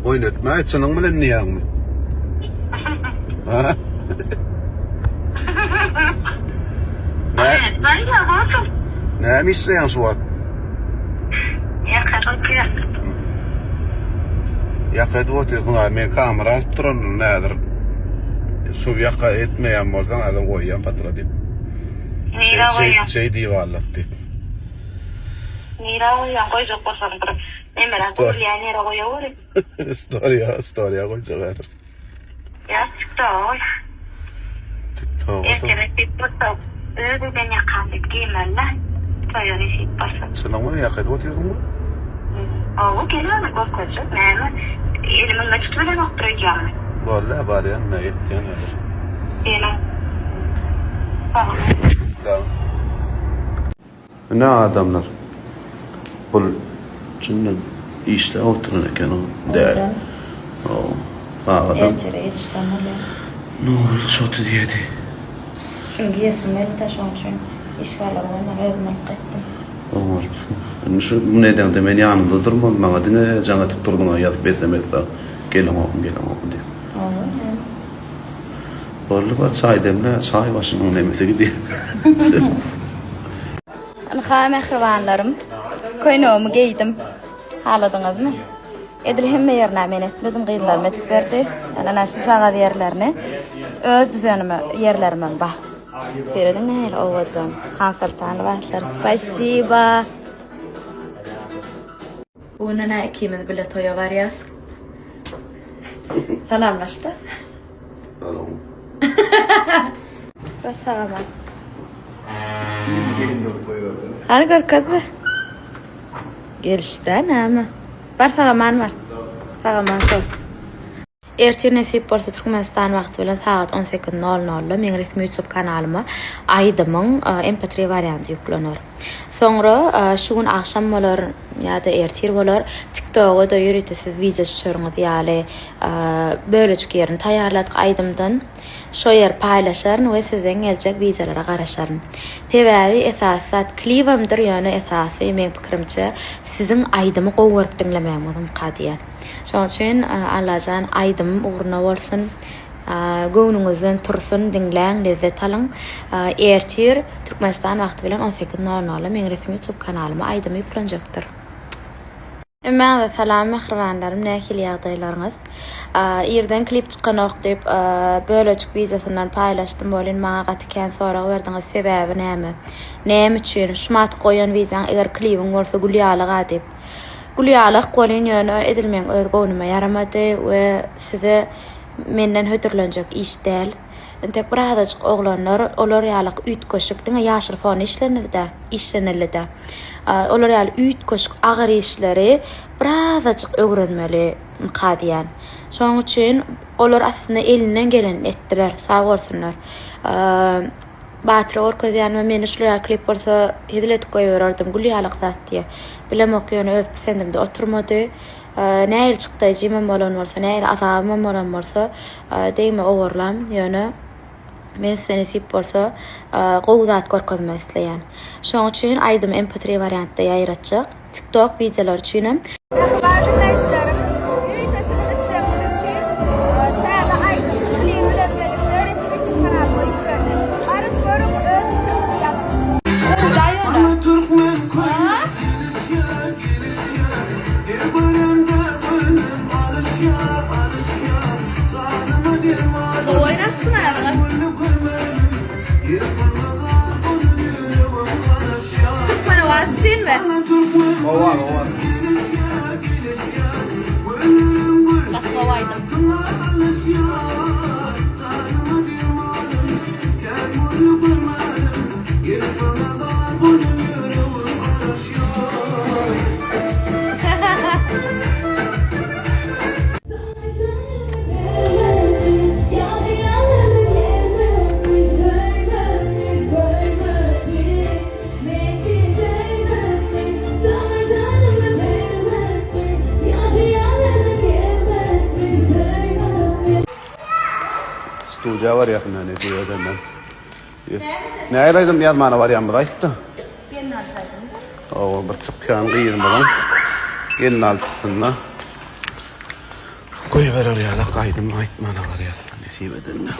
Oýun etme, çynyň bilen diýýäňmi? Ha? Nä? Näme işleýäň şu wagt? Ýaka otyryn. Ýaka edip otyrsyň, a men kamera alyp durandyr häzir. Şu ýaka etmeýän bolsaň häzir goýýan patra diýip. Nirä goýýaň? Şeý diýip aldyk diýip. Nirä goýýaň? Goýjak bolsaň bir nemerä gurulýan ýere goýaweri. Storyýa, storyýa goýjak häzir. Ýa TikToga goý. TikToga. Ertir nesip bolsa öz eden ýakam diýip giýmeli-dä. Toýa nesip bolsa. Çynyň bilen ýaka edip otyrsyňmy? Hawa, gel ony görkezjek. Näme, elimiň tutup bilenokdyr öýdýäňmi? Bolýa, barýan, ine etýän häzir. Geliň. Sag boluň. Sag. Ine adamlar. Bul çyndan işläp oturan eken o. Däl. O. Sagadam. Ertire ýetişsem bolýar. Nol şoty diýedi. Şuny giýesim geldi-de şoň üçin işgärleri goýman özüm alyp gaýtdym. Oňarypsyň. Indi şu muny edeňde men ýanyňda durman maňa diňe jaň edip durduň-a ýazyp SMS-de geleňokmy geleňokmy diýip. Hawa näme. Boldy bar çaý demle çaý başynyň nemesi gidýär. Ynha mähribanlarym köýnegimi geýdim. Haladyňyzmy? Edil hemme ýerine men etmedim gyzlarym edip berdi. Ýöne ana şujagaz ýerlerini öz düzenime ýerlerimem bar. Serediň nähili owadan. Hansoltan lybaslar. Spasiba. Bu gün ene ikimiz bile toýa barýas. Salamlaşda. Salam. Bar sagama. Stilli geýindirip goýberdi. Hany görkezme. Gelişdä näme? Bar sagaman bar. Sagaman sol. Ertir nesip bolsa Türkmenistan wagty bilen sagat 18 nol nolda meň resmi YouTube kanalyma aýdymyň MP3 warianty ýüklener. Soňra şu gün agşam bolar ýa-da ertir bolar TikToga-da ýörite siz wideo düşeriňiz ýaly bölejik ýerini taýýarladyk aýdymdan. Şo ýeri paýlaşaryn we sizden geljek wideolara garaşaryn. Sebäbi esasy zat klibemdir ýöne esasy meň pikirimçe siziň aýdymy gowy görüp diňlemegiňizmka diýýän. Şoň üçin Allajan aýdymym ugruna bolsun. Göwnüňizden tursun diňläň lezzet alyň. Ertir Türkmenistan wagty bilen 18 nol nolda meň resmi youtube kanalyma aýdym ýüklenjekdir. Hemmäňize salam mähribanlarym nähili ýagdaýlaryňyz. Irden klip çykanok diýip bölejik wideosyndan paýlaşdym welin maňa gaty kän sorag berdiňiz sebäbi näme? Näme üçin şumat goýan wideoň eger klibiň bolsa gül ýalyga diýip. Gül ýalak welin ýöne edil meň öz göwnüme ýaramady we size menden hödürlenjek iş däl. Entek birazajyk oglanlar olar ýalak üýtgeşik diňe ýaşyl fon işlenildi işlenildi-de. Olar ýaly üýtgeşik agyr işleri birazajyk öwrenmeli mka diýýän. Şonuň üçin olar aslynda elinden gelenini etdiler sag bolsunlar. Batyra görkezýän we meni şular ýaly klip bolsa hezil edip goýbererdim gül ýalak zat diýe. Bilemok ýöne öz pisendimde oturmady. Nähili çykdaýjymam bolan bolsa, nähili azabymam bolan bolsa degme ogurlam ýöne men size nesip bolsa gowy zat görkezmek isleýän. Şoň üçin aýdymy mp3 wariantda ýaýratjak. TikTok wideolary üçinem. Mähriban diňleýjilerim, ýörite siziň islegiňiz üçin täze aýdym klibi bilen birlikde resmi YouTube kanalyma ýüklendi. Baryp görüň, öz pikiriňizi ýazyň. Türkmen owazy üçinmi? Owa, owa. Gaty gowy aýdym. Studiýa barýasyn ýa nesip edenden. Nähili aýdym ýazmana barýanymyzy aýtda. Hawa, bir çykýan gyzymyzyň gelin alçysynda. Goýberer ýalak aýdym aýtmana barýas nesip edende.